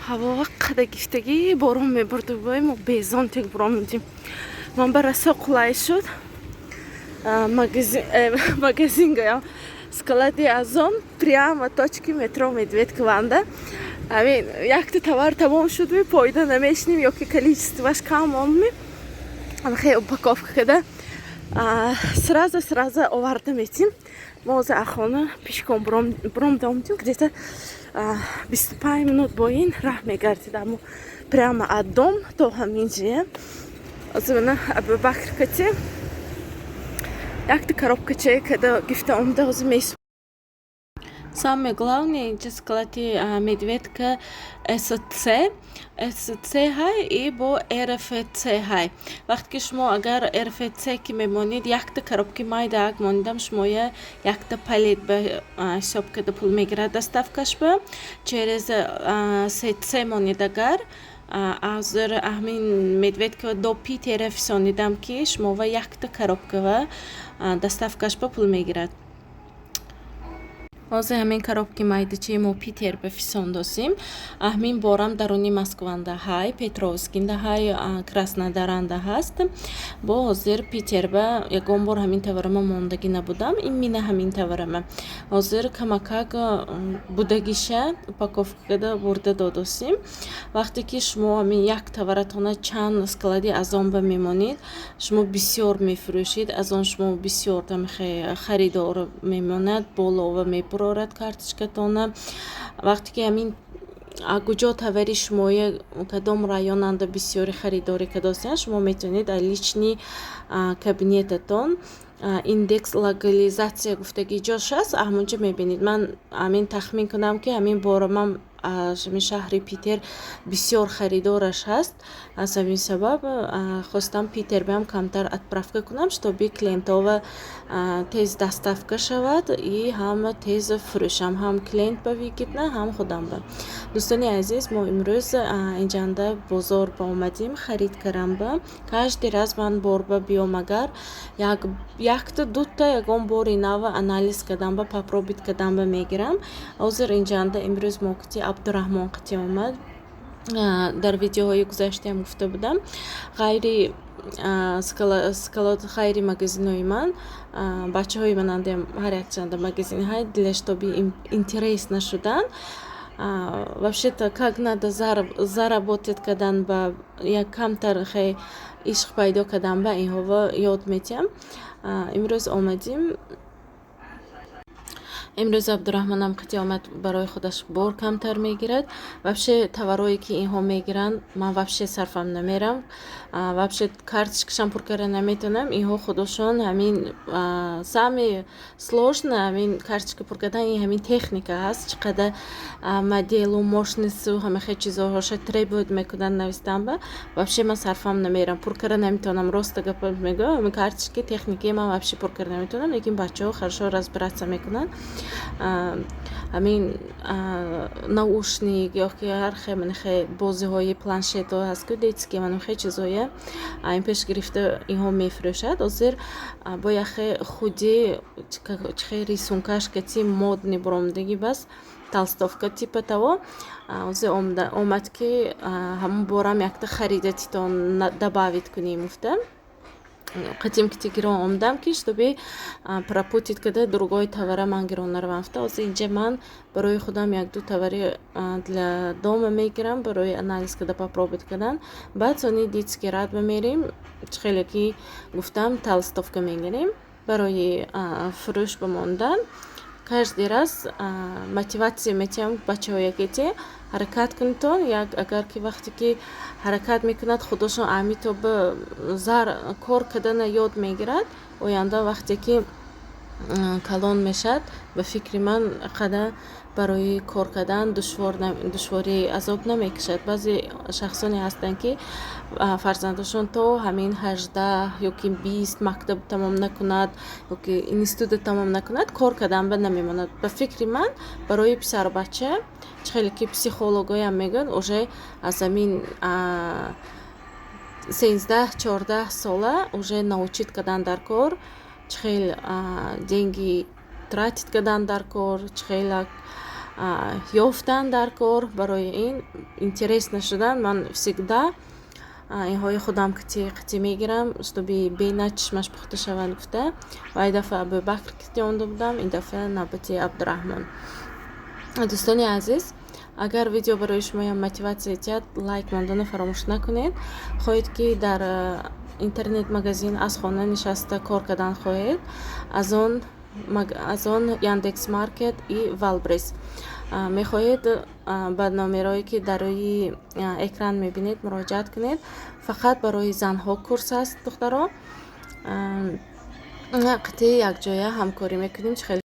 Ҳаво қада гифтагӣ, борон мебурду, бой мо бе зонтик буромадим. Ман ба расо қулай шуд. Магазин, магазин гоям, склади Озон прямо точки метро Медведкованда. Ҳамин якта товар тамом шуд, пайдо намешинем ё ки количествоаш кам омми, хе упаковка када сразу сразу оварда метим. Мо ҳозир аз хона пешком буромда омадим, где-то 25 минут бо ин раҳ мегардид, аммо прямо аз дом то ҳамин ҷия. Ҳозир мана Абубакр кати якта коробкачае када гифта омада, ҳозир мес. Самое главное, инҷа склади Медведка СЦ, СЦ ҳай и бо РФЦ ҳай. Вақте ки шумо агар РФЦ ки мемонед, якта коробки майдаак монидам, шумоя якта палет ба ҳисоб карда пул мегирад доставкаш ба. Через СЦ монед агар, ҳозир ҳамин Медведка до Питера фисонидам, ки шумова якта коробкава доставкаш ба пул мегирад. Ҳозир ҳамин коробки майдачаи мо Питер ба фисондосем. Ҳамин борам даруни Москванда ҳай, Петровскинда ҳай, Краснодаранда ҳаст. Бо ҳозир Питер ба ягон бор ҳамин товарама мондагӣ набудам, именно ҳамин товарама. Ҳозир камакак будагиша упаковка карда бурда додосем. Вақте ки шумо ҳамин як товаратона чанд склади Озон ба мемонед, шумо бисёр мефурӯшед, аз он шумо бисёр харидор мемонад, болова мебурорад карточкатона. Вақте ки ҳамин куҷо товари шумоя, кадом районанда бисёри харидорӣ кардосиянд, шумо метавонед аз личный кабинетатон индекс локализация гуфтаги ҷош аст, ҳамонҷо мебинед. Ман ҳамин тахмин кунам, ки ҳамин борамам ҳамин шаҳри Питер бисёр харидораш ҳаст. Аз ҳамин сабаб хостам Питер биам камтар отправка кунам, чтобы клиентова тез доставка шавад и ҳам тез фурӯшам, ҳам клиент ба выгодно, ҳам худам ба. Дӯстони азиз, мо имрӯз инҷанда бозор ба омадем харид кардан ба. Каждый раз ман борба биём, агар якта дута ягон бори нава анализ кардан ба, попробовать кардан ба мегирам. Ҳозир инҷанда имрӯз мо кати Абдураҳмон қати омад. Дар видеоҳои гузаштаам гуфта будам, ғайри склад, ғайри магазинҳои ман, бачаҳои манандем ҳар якчанда магазин ҳай, для чтобы интерес нашудан, вообще-то как надо заработать кардан ба, як камтар хе ишқ пайдо кардан ба инҳово ёд метиҳам. Имрӯз омадим, имрӯз Абдураҳмонам қати омад, барои худаш бор камтар мегирад. Вообще товарое ки инҳо мегиранд, ман вообще сарфам намерам, вообще карточкашам пур карда наметавонам. Инҳо худошон ҳамин самый сложно ҳамин карточка пур кардан, ин ҳамин техника ҳаст, чӣ қадар моделу мощносту ҳамахел чизоҳоша требует мекунанд навистан ба. Вообще ман сарфам намерам, пур карда наметавонам. Роста гапа мегӯям, ҳамин карточки техникаи ман вообще пур карда наметавонам, лекин бачаҳо хорошо разбираться мекунанд. Ҳамин наушник ё ки ҳар хел манихе бозиҳои планшетҳо ҳаст ку, детский, манихе чизҳоя ин пеш гирифта инҳо мефурӯшад. Ҳозир бо яхе худи чихе рисункаш кати модный буромадагӣ, бас толстовка типа того. Ҳозир омад, ки ҳамон борам якта харида титон добавить кунем гуфта, қатим кити гирон омадам, ки чтобы пропустить карда другой товара ман гирон наравам гуфта. Ҳозир инҷа ман барои худам якду товари для дома мегирам, барои анализ карда, попробовать кардан. Баъд сони детский ряд мерем, чӣ хеле ки гуфтам, толстовка мегирем барои фурӯш бимондан. Каждый раз мотиватсия метиҳам бачаҳое, ки те ҳаракат кунедтон. Як агар ки вақте ки ҳаракат мекунад, худошон амитоба зар кор кардана ёд мегирад. Оянда вақте ки калон мешавад, ба фикри ман, қадар барои кор кардан душворӣ, азоб намекашад. Баъзе шахсоне ҳастанд, ки фарзандошон то ҳамин 18 ё ки 20 мактаб тамом накунад ё ки институтро тамом накунад, кор кардан ба намемонад. Ба фикри ман, барои писарбача, чӣ хеле ки психологоям мегӯянд, уже аз ҳамин 13-14 сола уже научить кардан дар кор, чӣ хел деньги тратить кардан дар кор, чӣ хел Ёфтан дар кор, барои ин интерес нашудан. Ман всегда инҳои худам қити қити мегирам, чтобы бена чишмаш пухта шавад гуфта. Ва ин дафъа Абубакр қити онда будам, ин дафъа навбати Абдураҳмон. Дӯстони азиз, агар видео барои шумоям мотиватсия диҳад, лайк монданро фаромӯш накунед. Хоҳед, ки дар интернет магазин аз хона нишаста кор кардан хоҳед, аз он Яндекс Маркет и Вайлдберриз мехоҳед, ба номерое, ки дар рӯи экран мебинед, муроҷиат кунед. Фақат барои занҳо курс аст, духтаро. Қитъи якҷоя ҳамкорӣ мекунем, чӣ хеле.